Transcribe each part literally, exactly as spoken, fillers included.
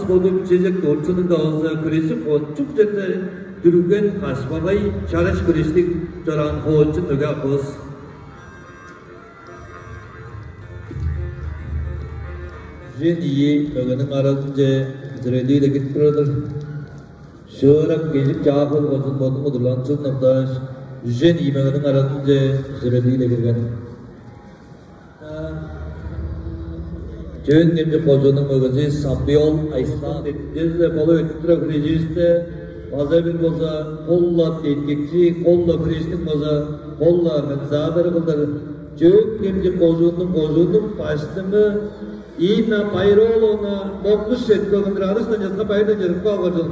Бодум чежек дорцунуң давазы күрежи кончуг черде дүрген кашпагай чараш күрештиг чораан хоочун мөге аппыс. Жен ийи мөгениң аразынче бүзүрелии-ле кирип турар-дыр. Шыырак кежик чаап болгазын бодуң удурланчын ноктааш, үжен ийи мөгениң аразынче бүзүрелии-ле кирген. Чөөн-Хемчик кожууннуң мөгези Самбиол Айслан. Чеже-ле болуп өттүр-даа хүреживисте база бир болза кол-ла деткикчи, кол-ла хүрежниң болза кол-ла организатору кылдыр Чөөн-Хемчик кожууннуң кожууннуң баштыңы Инна Байыр-ооловна Монгуш четпегиндир адыштан часка байырдан чедирип каалгар чыл.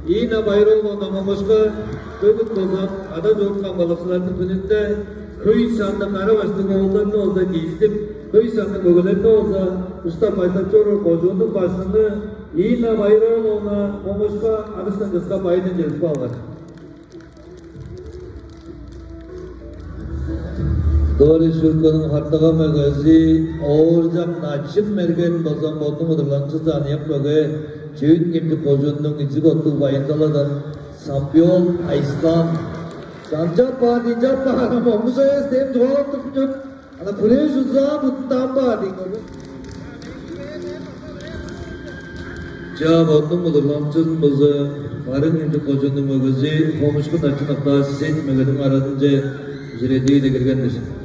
Инна Байыр-ооловна Монгушка бөгүн болза ада чурт камгалакчыларының хүнүнде хөй санныг кара-баштың оолдарны болза кижизидип, хөй санныг мөгелерни болза ышта байтап чоруур кожууннуң баштыңы Инна Байыр-ооловна Монгушка адыштан часка байырдан чедирип каалгар. Тыва Республиканың хартыга мөгези Ооржак Начын-Мерген база бодунуң удурланыкчызы аныяк мөге Чөөн-Хемчик кожууннуң изиг оттуг Байын-Таладан Самбиол Айслан. Чанчап баар, динчап баар, Монгуш эвес дем чугаалап турдум чоп. Ана хүреш узаа буттаан баар дейн көрдүм. Чаа, бодунуң удурланыкчызын база Барыын-Хемчик кожууннуң мөгези Хомушку Начын октааш, сес мөгениң аразынче бүзүрелии-ле кирген-дир.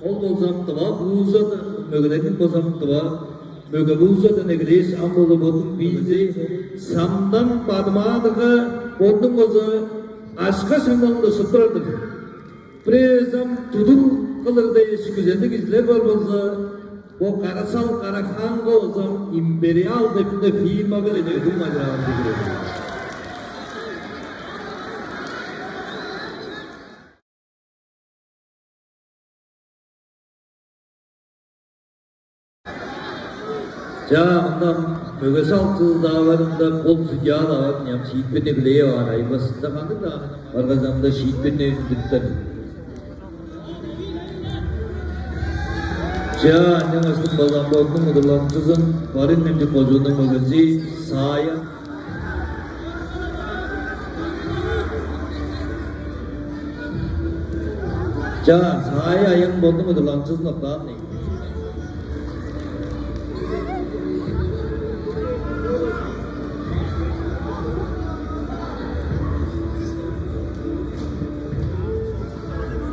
Ол болза тыва бууза, мөгелерниң болза тыва мөге буузадан эгелээш, ам болу бодунуң бийзи Самдан Бадымаадырга бодунуң болза акша шаңналында шыттырар-дыр. Бирээзи ам тудуг кылыр дээш күзелдиг кижилер бар болза, бо Кара-Сал Кара-Хаанга болза Империал деп мындай фирмага-ла чедип мадыраан дигирер. Чаа, мында мөге салыкчызы-даа бар, мында кол судья-даа бар, ам шиитпирни билээ баар, айбасында кандыг-даа баргазамда шиитпирни үндүртер. Чаа, ынчангаштың база ам бодунуң удурланыкчызын Барыын-Хемчик кожууннуң мөгези Саая. Чаа, Саая айын бодунуң удурланыкчызын октаан-дыр.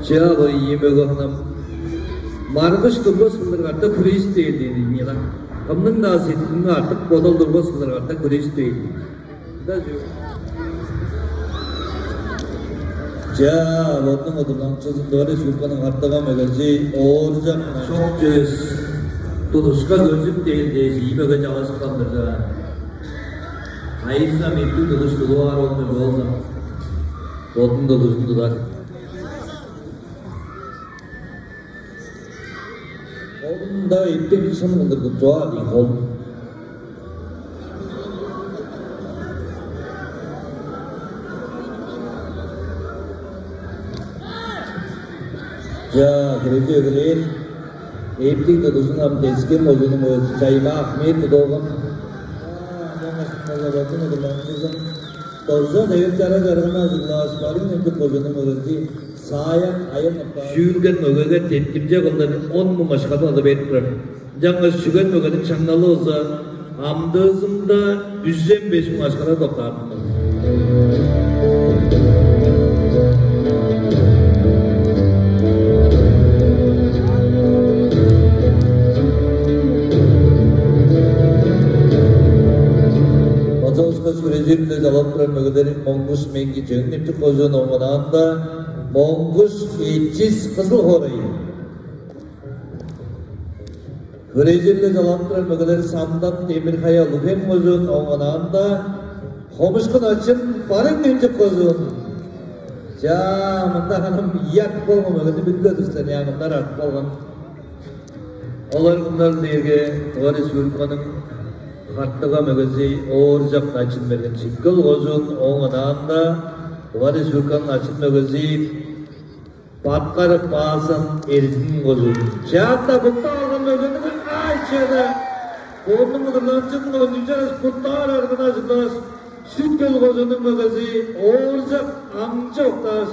Чаа, бо ийи мөге ханам маргыш турбас кылдыр катап хүрежип дээр дээн ийин-не. Кымның-даа сеткилинге артык бодал турбас кылдыр катап хүрежип дээр дээн. Чаа, бодунуң удурланыкчызын Тыва Республиканың хартыга мөгези Ооржак чок чөс тудушка көржүп дээр дээш, ийи мөге чалашып каан-дыр, чаа. Кайызы-даа мектиг тудуш тудуп аар ол-дур, болза бодунуң тудужун тудар. Холунда эптиг шын кылдыр чугаа дийин, холун. Чаа, хүрежи эгелээн. Эптиг тудужун ам Тес-Хем кожууннуң мөгези Чайма Ахмеет тудуп алган. Доза девип чара-чарганы ажыглааш, Барыын-Хемчик кожууннуң мөгези Саая айын октаан. Шүүлген мөгеге деткимче кылдыр он муң акшаны ала берип турар. Ынчангаш шүүлген мөгениң шаңналы болза амдыызында үжен беш муң акшага доктаартынмас. База ышкаш хүрежири-биле чалап турар мөгелери Монгуш Меңги, Чөөн-Хемчик кожуун, оңунаанда Монгуш Эчис, Кызыл хоорай. Хүрежири-биле чалап турар мөгелер Самдан Демир-Кая, Улуг-Хем кожуун, оңунаанда Хомушку Начын, Барыын-Хемчик кожуун. Чаа, мында ханам ийи артып калган мөгени билбедир сен, я, мындар артып калган. Олар кымнар дээрге Тыва Республиканың хартыга мөгези Ооржак Начын-Мерген, Сүт-Хөл кожуун, оңунаанда Тыва Республиканың начын мөгези Баткарып Баасан, Эрзин кожуун. Чаатта буктап алган мөгени, ай, чеде. Бодунуң удурланыкчызын кончуг чараш буттаар аргыны ажыглааш, Сүт-Хөл кожууннуң мөгези Ооржак Аңчы октааш,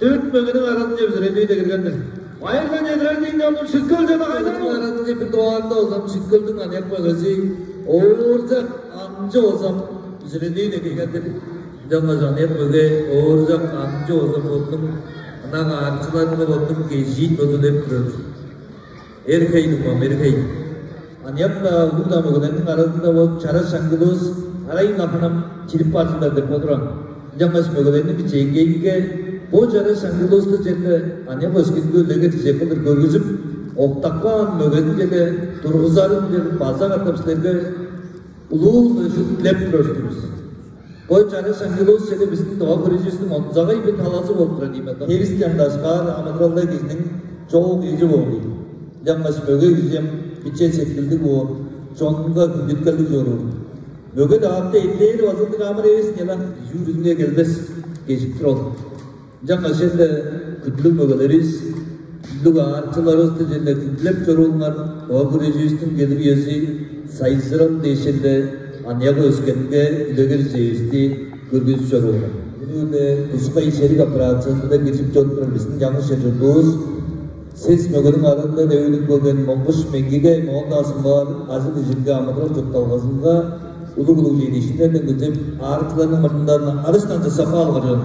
дөрт мөгениң аразынче бүзүрелдии-биле кирген-дир. Байырлал чедирер-дир, ынчан Сүт-Хөл чана кайда? Аразынче бир дугаарында болза Сүт-Хөлдүң аныяк мөгези Ооржак Аңчы болза бүзүрелдии-биле кирген-дир. Ынчангаш аныяк мөге Ооржак Аңчы болза бодунуң ынак аарыкчыларынга бодунуң кежиин база деп турар. Эр-хей, дуңмам, эр-хей. Аныяк-даа, улуг-даа мөгелерниң аразында бо чараш шаңгылывыс арай-ла ханам чидип бар чыдар деп бодурган. Ынчангаш мөгелерниң кичээнгейинге бо чараш шаңгылывысты черле аныяк өскенге үлегер-чижек кылдыр көргүзүп, октап каан мөгезин черле тургузарын черле база катап силерге улуу-биле шуут дилеп турар-дыр бис. Бо чараш шаңгылывыс черле бистиң тыва хүреживистиң онзагай бир талазы болуп турар ийин бе? Хевистен дашкаар амыдыралдай кижиниң чоок эжи боор ийин. Ынчангаш мөге кижи ам биче сеткилдиг боор, чонунга хүндүткелдиг чоруур. Мөге-даа ам эдилээри база ындыг амыр эвес-тир ийин, ам чүүрүнге келбес, кежип-тир ол. Ынчангаш силер-даа, хүндүлүг мөгелеривис, хүндүлүг аарыкчыларывысты черле хүндүлеп чоруулуңар, тыва хүреживистиң келир үези сайзырал дээш черле аныяк өскенге үлегер-чижекти көргүзүп чоруулуңар. Бүгү-ле тускай шериг операциязынга киржип чоруп турар бистиң чаңгыс чер-чурттуувус. Сес мөгениң аразындан девип үнүп келген Монгуш Меңгиге, моон-даа сумгаар ажыл-ижинге, амыдырал-чуртталгазынга улуг-улуг чедиишкиннерден күзеп, аарыкчыларның мурнундан адыштан чыпсап каалыңар.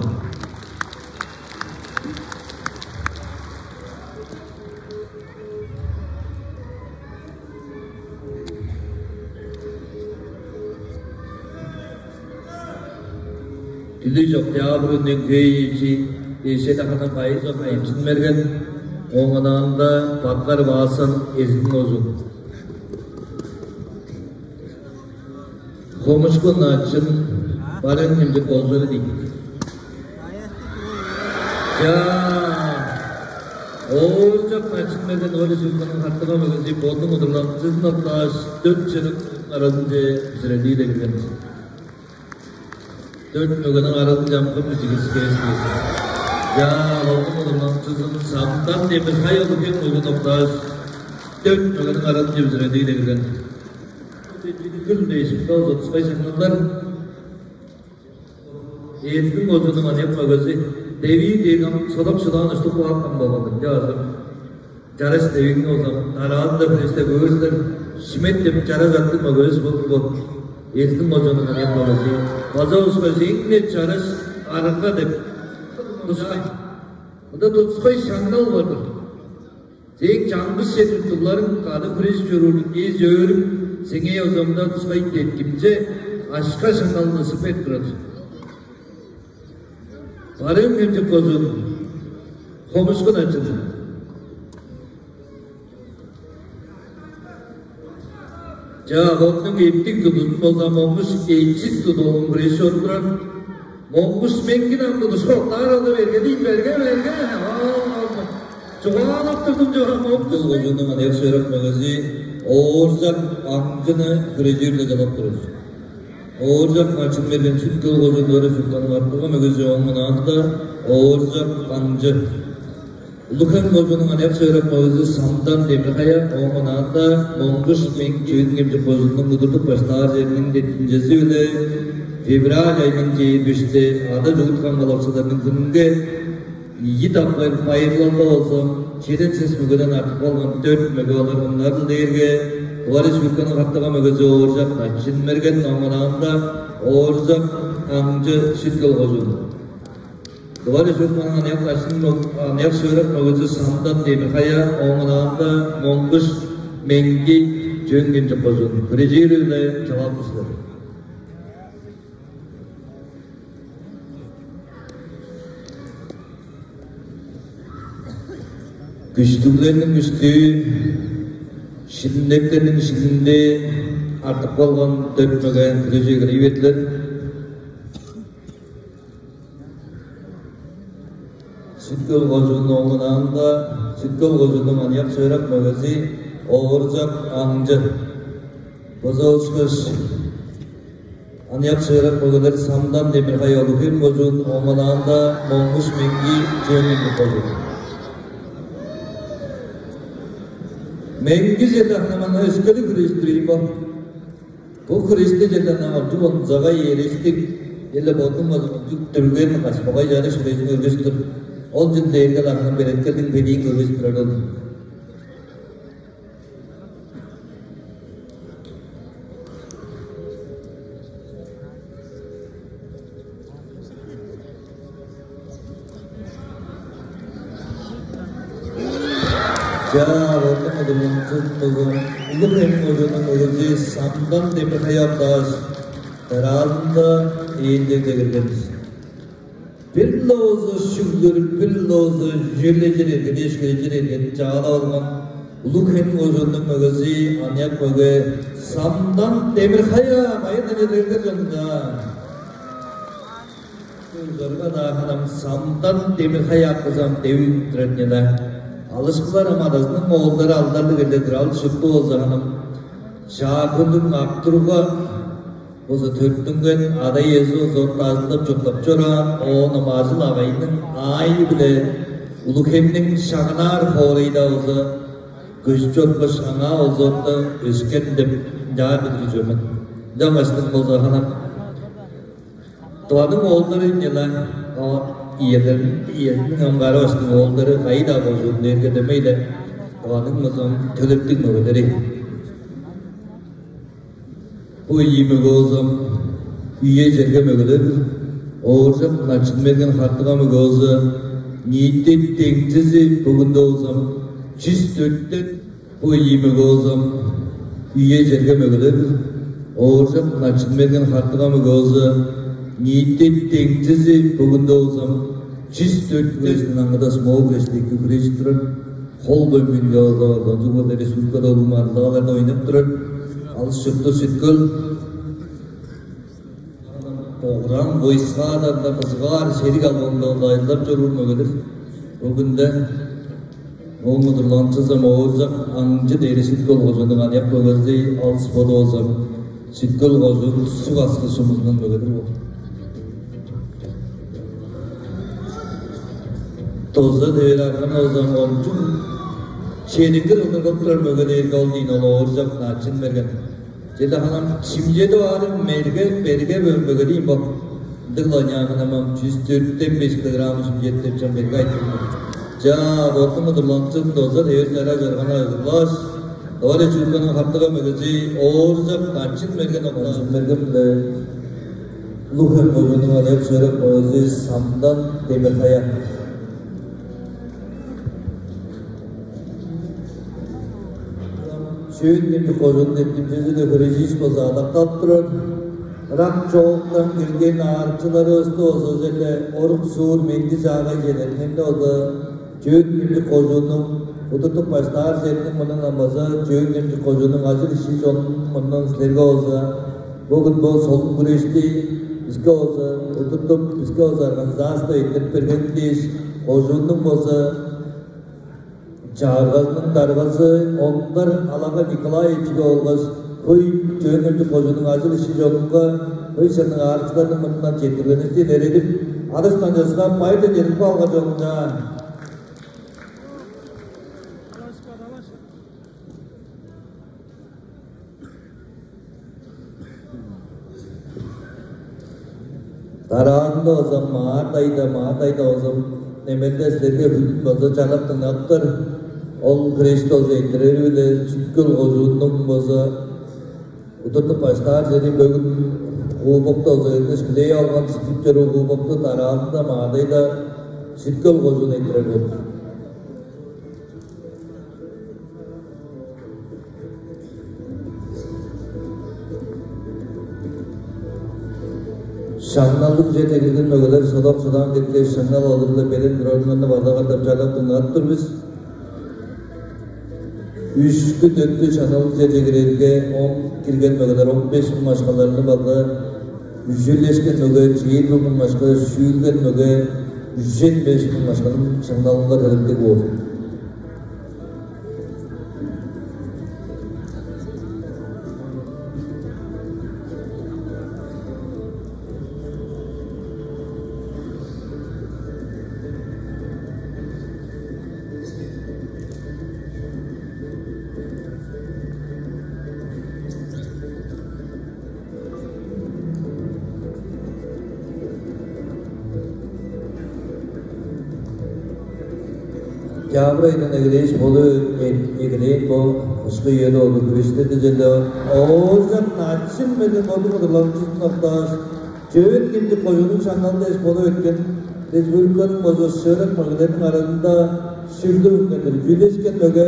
Дүлүш Октябрь, Үнген-Хөө Эжи, Эжи-Даганы, Байыр-Чок Айымчын-Мерген, ооң ынаанда Баткар Ваасан, Эрзин кожуун. Хомушку Начын, Барыын-Хемчик кожуун-дур ийин. Чаа, Ооржак Начын-Мерген, Тыва Республиканың Хартыга мөгези, бодунуң удурланыкчызын октааш, дөрт чырык аразынче бүзүрелдии-биле кирген. Дөрт мөгениң аразынче ам кым-даа чигиришпес-тир. Чаа, бодунуң удурланыкчызын Самдан Демир-Кая, Улуг-Хем кожуун, октааш, дөрт мөгениң аразынче бүзүрелдии-биле кирген. Чидиг-Хөл дээш, бо тускай шаңналдар. Эрзин кожууннуң аныяк мөгези, девиин дээрге ам содак-шудаан уштуп каапкан болган-дыр, чаа. Чараш девиин болза, дараазында хүреште көөр силер, Шимет деп чараш аттыг мөгевис болду бо. Эрзин кожууннуң аныяк мөгези. База ышкаш эң-не чараш арга деп. Тускай. Мында тускай шаңнал бар-дыр. Сээң чаңгыс чер-чурттугларың кады хүрежип чоруурлуг эш-өөрүң сеңээ озамда тускай деткимче акша-шаңналын ысып берип турар. Барыын-Хемчик кожуун, Хомушку Начын. Чаа, бодунуң эптиг тудуун болза, Монгуш Эчис тудуун хүрежип чоруп турар. Монгуш Меңги ам тудушка октаар алды, берге, дийин, берге, берге. Чугаалап турдум, чугаалап. Монгуш Меңги. Кожууннуң аныяк шыырак мөгези Ооржак Аңчыны хүрежир-ле чалап турар. Ооржак Начын-Мерген, Сүт-Хөл кожуун, Тыва Республиканың Хартыга мөгези, ооң ынаанда Ооржак Аңчы. Улуг-Хем кожууннуң аныяк шыырак мөгези Самдан Демир-Кая, ооң ынаанда Монгуш Меңги. Чөөн-Хемчик кожууннуң удуртуп баштаар чериниң деткимчези-биле февраль айның чээрби үште Ада-чурт камгалакчыларының хүнүнге ийи дапкай байырлалга болза, чеден сес мөгеден артып калган дөрт мөге олар. Ынчаарыл дээрге Тыва Республиканың Хартыга мөгези Ооржак Начын-Мерген, ооң ынаанда Ооржак Аңчы, Сүт-Хөл кожуун. Тыва Республиканың аныяк Начын мөг-, аныяк шыырак мөгези Самдан Демир-Кая, ооң ынаанда Монгуш Меңги, Чөөн-Хемчик кожуун. Хүрежири-биле чалап тур силер. Күштүглерниң күштүү, шилиндектерниң шилиндии артып калган дөрт мөге хүрежири кирий бердилер. Сүт-Хөл кожууннуң оңунаанда, Сүт-Хөл кожууннуң аныяк шыырак мөгези Ооржак Аңчы. База ол ышкаш аныяк шыырак мөгелер Самдан Демир-Кая, Улуг-Хем кожуун, оңунаанда Монгуш Меңги, Чөөн-Хемчик кожуун. Меңги черле ханамана өскелиг хүрежип тур ийин бо. Бо хүреште черле ынак ындыг онзагай, эрестиг, черле бодунуң база ындыг дүрген, кашпагай чарыш хүрежин көргүстүр. Ол чүл дээрге-ле аңаа белеткелдиң бедиин көргүстүр ол. Чаа, оттан удурланчын болган Улуг-Хем кожууннуң мөгези Самдан Демир-Хая октааш, дараазында ээлчегже кирген. Бир-ле болза шүглүр, бир-ле болза чүвележир эргени, эшкележир эргени чаалап алган Улуг-Хем кожууннуң мөгези, аныяк мөге Самдан Демир-Хая, байыр-дан чедирер чонунга. Ынчаарга-даа ханам Самдан Демир-Хая акызам девип турар-дыр ийин. Алышкылар ам адазының оолдары алдарлыг эрлер-дир, алыс-шупту болза ханам Шаагүнүң Ак-Туругга болза төрүттүнген, ада-иези болза орта ажылдап-чурттап чораан, оон ам ажыл-агыйының аайы-биле Улуг-Хемниң Шагнаар хоорайда болза көжүп чорупкаш, аңаа болза орта өскен деп ынчаар билдирер чүве мен. Ынчангаштың болза ханам Тываның оолдары ийин, а иелерин, иезиниң ам кара баштың оолдары кайы-даа кожуун дээрге дөмей-ле Тываның мызын төлептиг мөгелери. Бо ийи мөге болза ам үе-черге мөгелер, Ооржак Начын-Мерген Хартыга мөге болза ниити деңзизи бөгүнде болза ам чүс дөртен. Бо ийи мөге болза ам үе-черге мөгелер, Ооржак Начын-Мерген Хартыга мөге болза ниити деңзизи бөгүнде болза ам чүс дөртен. Хүрешиниң аңгыда смол хүрешти эки хүрежип турар. Хол бөмбүүнге болза, кончуг болза республикада улуг маргылдааларда ойнап турар. Алыс-шупту Сүт-Хөл Богуран войскада-даа бызыгаар шериг албанында-даа ажылдап чоруур мөгелер. Бөгүнде ооң удурланыкчызы Ооржак Аңчы дээрге Сүт-Хөл кожууннуң аныяк мөгези, алыс боду болза Сүт-Хөл кожуун Суг-Аксы сумузунуң мөгелери болду. Доза-Тевер арганы болза кончуг чедингир кылдыр кылып турар мөге дээрге ол дийин, ол Ооржак Начын-Мерген. Чеде ханам шимчеди баары мерге, берге бөмбеге дейм бо. Ындыг-ла ыняагын амам чүс дөртен беш килограмм шимчеди деп чам берге айтырмын. Чаа, бортун удурланчын Доза-Тевер чара чоргана ыглааш, Тываның Республиканың Хартыга мөгези Ооржак Начын-Мерген октаан. Мерген-биле Улуг-Хем кожууннуң аныяк шыырак мөгези Самдан Демир-Хая. Чөөн-Хемчик кожууннуң деткимчези-биле хүреживис болза адакталып турар. Ырак чооктан келген аарыкчыларывысты болза черле орук-суур, менди-чаагай чедерин эмне болза Чөөн-Хемчик кожууннуң удуртуп баштаар чериниң мурнундан база Чөөн-Хемчик кожууннуң ажыл-ишчи чонунуң мурнундан силерге болза бөгүн бо солун хүрешти биске болза удуртуп, биске болза организация эрттирип бергени дээш, кожууннуң болза чагыргазының даргазы Ондар Алага Николаевичиге болгаш хөй Чөөн-Хемчик кожууннуң ажыл-ишчи чонунга, хөй санныг аарыкчыларның мурнундан четтиргенивисти илередип, адыш-данчазынга байыр-дан чедирип каалыңар, чонум-даа. Дараазында болза март айда, март айда болза немелде силерге хүнүн база чарлап дыңнадыптар. Ол хүрешти болза эрттирери-биле Сүт-Хөл кожууннуң болза удуртуп баштаар чери бөгүн кубокта болза келгеш, хүлээп алган, сидип чоруур кубокту дараазында март айда Сүт-Хөл кожуун эрттирер болду. Шаңналдыг черже кирген мөгелер содак-содаан кеткеш, шаңнал алыр-биле белен турарыңарны база катап чарлап дыңнадып тур бис. Үшкү, дөрткү шаңналдыг черже кирерге, он кирген мөгелер он беш муң акшаларны, база үжелешкен мөге чээрби муң акша, шүүлген мөге үжен беш муң акшаның шаңналынга төлептиг боор. Декабрь айдан эгелээш болу эгелээн бо кышкы үеде олур күрүштер дижелде оожак начын менен боду кыдырланчызын октааш, чөөн кимчи коюнуң шаңналда эш болуп эткен республиканың база шыырак мөгелерниң аразында шүглүп үнгеннер. Чүдешкен мөге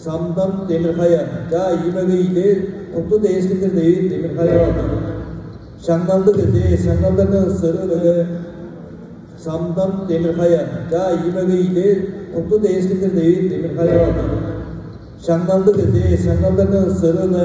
Самдан Демирхая. Чаа, ийи мөге ийде тукту дээскиндер девээн Демирхая алды. Шаңналды кезээ шаңналдарга ысырыы мөге Самдан Демирхая. Чаа, ийи мөге ийде тукту дээскиндер девээн Демирхая алды. Шаңналды кезээ шаңналдарга ысырыыны